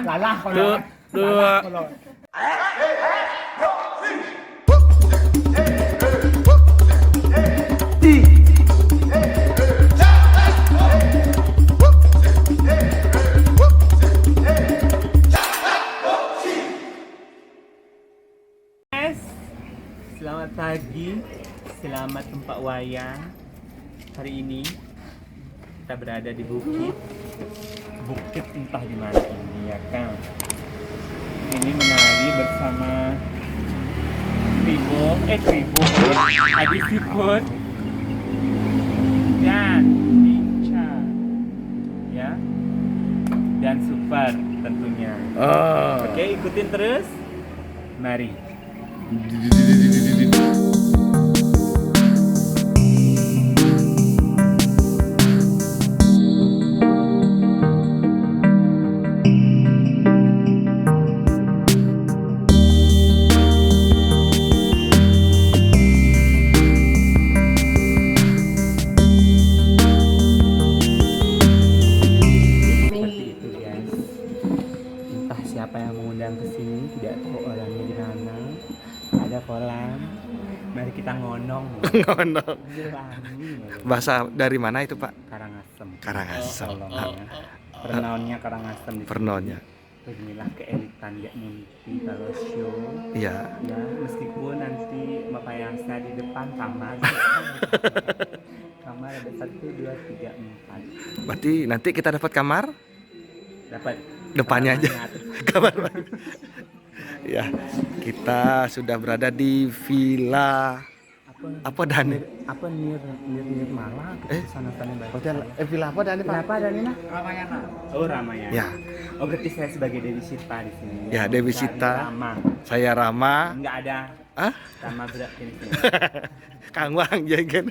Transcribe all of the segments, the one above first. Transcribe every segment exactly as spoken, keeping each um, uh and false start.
Lalah kalau. Tuh, tuh. Guys, selamat pagi, selamat tempat wayang. Hari ini kita berada di bukit, bukit entah di mana ini, ya kan. Ini menari bersama Kribo, eh, Kribo, Adi Siput dan Linca, ya, dan Super tentunya. Oh. Oke, ikutin terus. Mari. Seperti itu, guys. Entah siapa yang mengundang ke sini, tidak tahu orangnya di mana. Ada kolam. Mari kita ngonong. Ngonong. Bahasa dari mana itu, Pak? Karangasem. Karangasem. Pernaunnya Karangasem di sini. Pernaunnya. Inilah keelitan ya, Munti kalau show. Iya. Ya, meskipun nanti Bapak Yasa di depan kamar. Kamar ada satu, dua, tiga, empat. Berarti nanti kita dapat kamar? Dapat. Depannya aja. Kamar bagus. Ya, kita sudah berada di Villa apa, Dani? Apa Nir, Nir, Nirmala? Eh? Sana-sana baik. Hotel, eh, villa apa, Dani, Pak? Villa apa, Dani, nah? Ramayana. Oh, Ramayana. Ya. Oh, berarti saya sebagai Dewi Sita di sini. Ya, Dewi Sita. Saya Rama. Saya Rama. Enggak ada. Hah? Rama berat ini sih. Kang Wang, ya kan?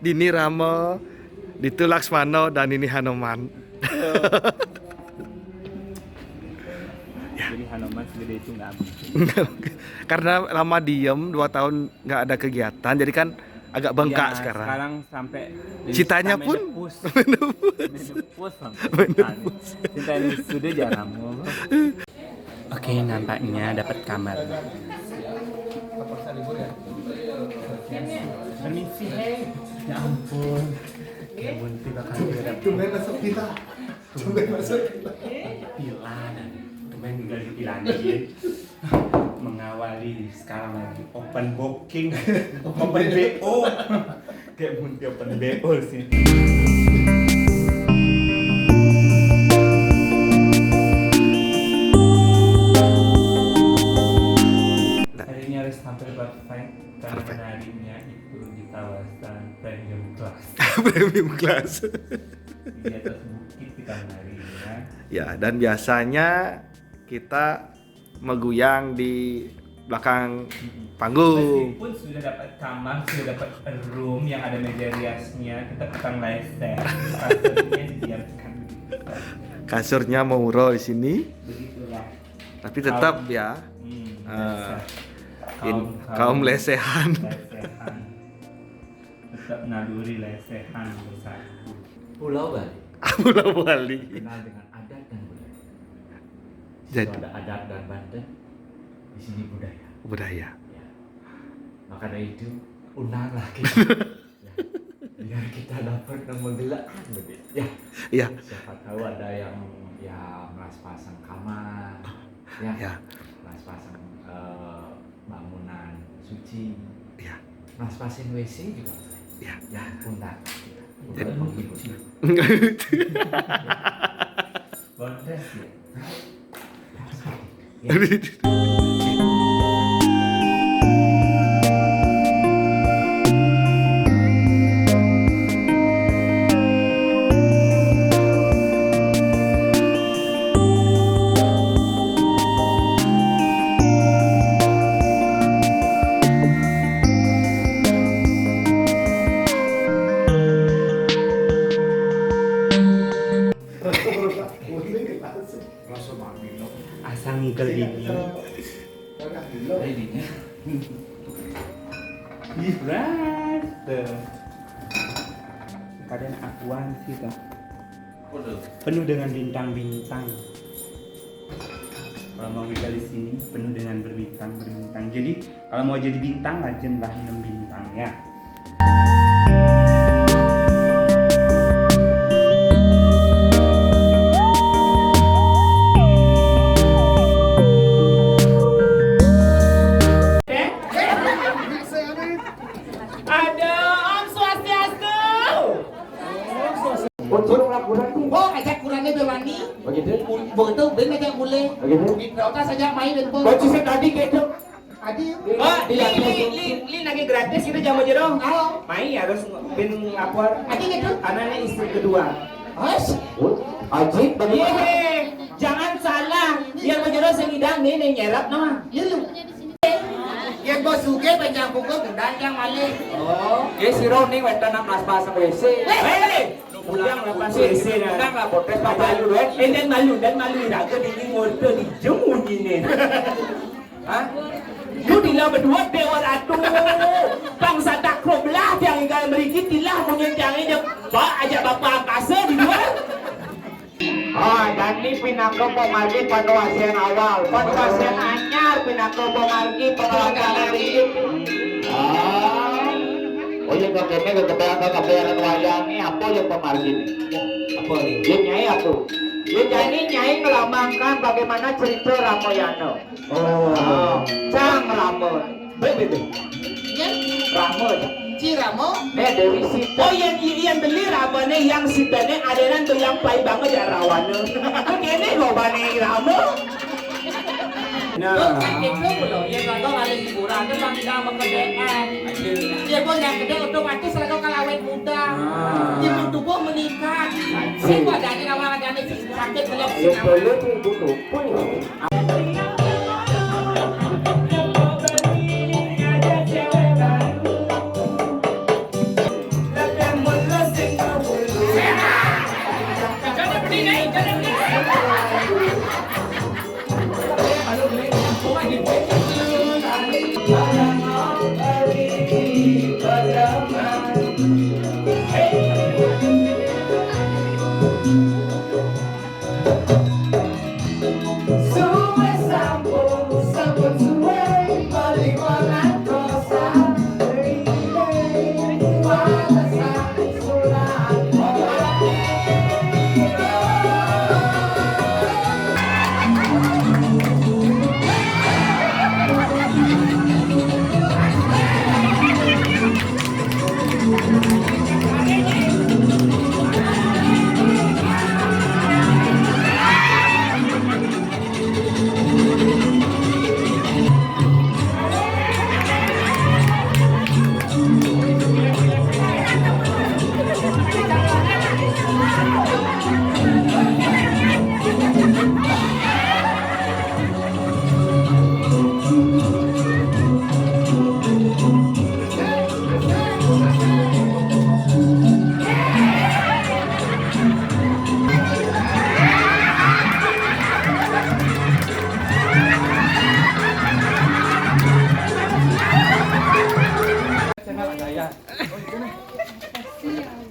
Dini Rama, Ditu Laksmana, dan ini Hanoman. Jadi Hanoman segede itu nggak mungkin. Karena lama diem, dua tahun nggak ada kegiatan, jadi kan agak bengkak sekarang. Sekarang sampai citanya pun menepus. Menepus sampai menepus. Cinta ini sudah jarang. Oke, nampaknya dapat kamar. Permisi. Ya ampun. Ya ampun, tiba kali udah. Tumben masuk kita. Tumben masuk kita. Villa dan tumben tinggal di villanya dia. Mengawali sekarang lagi open booking, open B O. Kayak Munti open B O sih. Hari ini harus tampil perfect karena menarinya itu di kawasan premium class. Premium class. Di atas bukit kita menarinya. Ya, dan biasanya kita meguyang di belakang panggung. Meskipun sudah dapat kamar, sudah dapat room yang ada meja riasnya, tetap tukang lese. Kasurnya dibiarkan begitu. Kasurnya mau di sini. Begitulah. Tapi tetap kaum, ya, hmm, eh, biasa. Kaum, kaum lesehan. Lesehan. Tetap naluri lesehan bersatu. Pulau Bali. Pulau Bali. Kenal dengan adat dan budaya. Jadi, ada adat dan Banten, di sini budaya. Budaya. Ya. Maka dari itu, undanglah kita. Ya. Biar kita dapat nama gelar begitu. Ya. Iya. Siapa tahu ada yang, ya, merasa pasang kamar. Ya. Ya. Merasa pasang, eh, bangunan suci. Ya. Merasa pasang W C juga boleh. Ya. Ya, undang. Jadi, menghibur. Bondres ya. Rasa mami lo. Asal ngigel ini. Ini. Ih, beras. Tuh. Kadang akuan sih, tuh. Penuh dengan bintang-bintang. Kalau mau tinggal di sini, penuh dengan berbintang-berbintang. Jadi, kalau mau jadi bintang, rajin lah minum bintang, ya. Ada Om Swastiastu. Untuk laporan. Oh, ajak kurangnya Bewani. Begitu. Begitu, ben ajak mulai. Begitu. Di Brautas ajak main dan pun. Kunci saya tadi gitu. Adi. Oh, li, li, li, li lagi gratis kita jamu jeruk. Oh. Main ya harus ben lapor. Adi gitu. Karena ini istri kedua. Hos. Ajib bagaimana? Iya, jangan salah. Yang menjero sing idang nih, nih nyerap nama. Iya lu. Yang bos suge panjang pukul udah yang malih. Oh. Ya si Roni wetan enam belas pasang W C. Hei, pulang lepas W C nah. Pulang lah potes papayu doang. Eh, dan malu, dan malu iraga dini ngorta di jemu ini. Hah? Lu dila berdua dewa ratu. Bangsa tak belah tiang ingkar merigi tilah punya tiang ini. Ba ajak bapa angkasa di luar. Ah, dan ni pinaka pamargi panuasian awal. Panuasian anyar pinaka pamargi pengalaman. Ah. Oh, yang kakeknya ke kebayangan, kebayangan wayang ni apa yang pamargi ni? Apa ni? Dia nyai apa? Dia nyai, nyai melambangkan bagaimana cerita Ramayana. Oh. Ah, Cang Rama. Baik, baik, baik. Ya? Rama. Ci Rama. Ni dari situ. Oh, yang, yang beli Rama ni, yang situ ni ada tu yang pai banget ya Rawana. Kene kau bani Rama. Nah. Kan itu pula, yang kata kali hiburan tu kan kita makan. Dia pun yang gede otomatis lah kau kalau awet muda. Ah. Imun tubuh meningkat. Sing badannya nama raja ni sakit kelep. Ya, boleh tu, itu tu. Pun.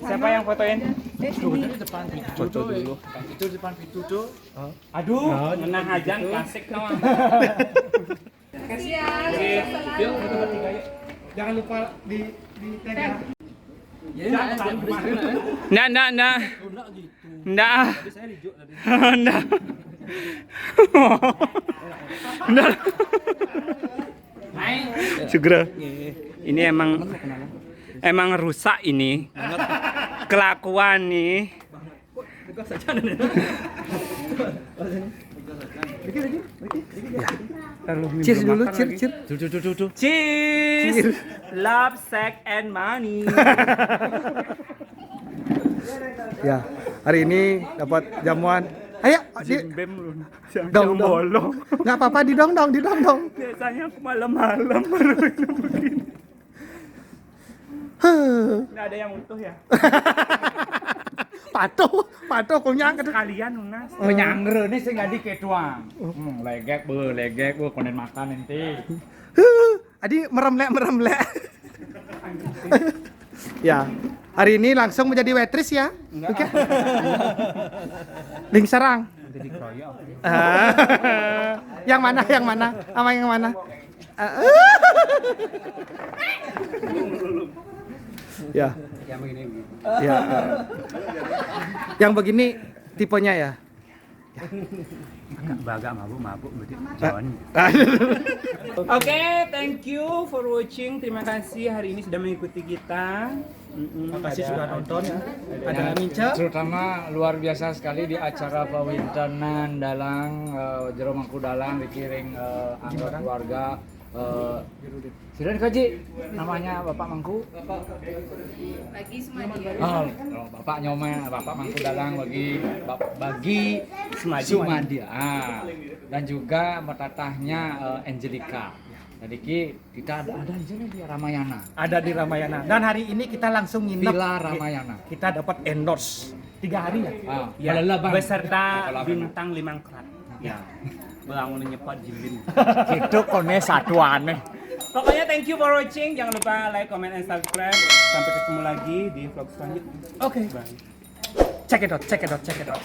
Siapa yang fotoin? Foto dulu. Itu depan pintu tuh. Aduh, nah, ngenah ajan gitu. Kasik no. Makasih ya. Oke, yuk, foto bertiga yuk. Jangan lupa di, di tag ya. Ndak, ndak, ndak. Ndak. Ndak. Ndak. Segera. Ini emang, emang rusak ini. Kelakuan nih. Buka saja nih. Cheers dulu, cheers, cheers. Tuh, tuh, tuh, tuh, tuh. Cheers. Cheers. Love, sex, and money. Ya, hari ini dapat jamuan. Ayo, di Jim Bem lu. Dong, dong. Bolong. Nggak apa-apa, didong dong, didong dong. Biasanya aku malam-malam baru minum begini. Huh. Nggak ada yang utuh ya? Patuh, patuh kunyang. Sekalian nunas. Oh, nyangre ni sing adi ketuang. Hmm, legek be, legek be, konen makan nanti. Huh. Adi meremlek-meremlek. Ya, hari ini langsung menjadi waitress ya? Oke. Ling Sarang. Yang mana? Yang mana? Sama yang mana? Ah. Ya. Yang begini. Ya. Yang begini tipenya ya. Baga mabuk-mabuk berarti John. Oke, thank you for watching. Terima kasih hari ini sudah mengikuti kita. Mm-mm, Makasih ada- sudah nonton ya. Ada Ya, Minca. Terutama luar biasa sekali di acara pawintenan dalang, eh, Jero Mangku Dalang dikiring, eh, anggota keluarga, eh, sudah dikaji namanya Bapak Mangku. Bagi semua dia. Oh, kalau Bapak Nyoma, Bapak Mangku Dalang bagi Bap- bagi Sumadi. Sumadi. Ah, dan juga metatahnya, eh, Angelica. Jadi ki- kita ada ada di sini di Ramayana. Ada di Ramayana. Dan hari ini kita langsung nginep. Villa Ramayana. Kita dapat endorse tiga hari ya. Ah, Ya, Balala Bang. Beserta Balala Bang. Bintang Limang Kerat. Ya. Bangun nyepot jilin. Itu kone satu aneh. Pokoknya thank you for watching. Jangan lupa like, comment, and subscribe. Sampai ketemu lagi di vlog selanjutnya. Oke. Bye. Check it out, check it out, check it out.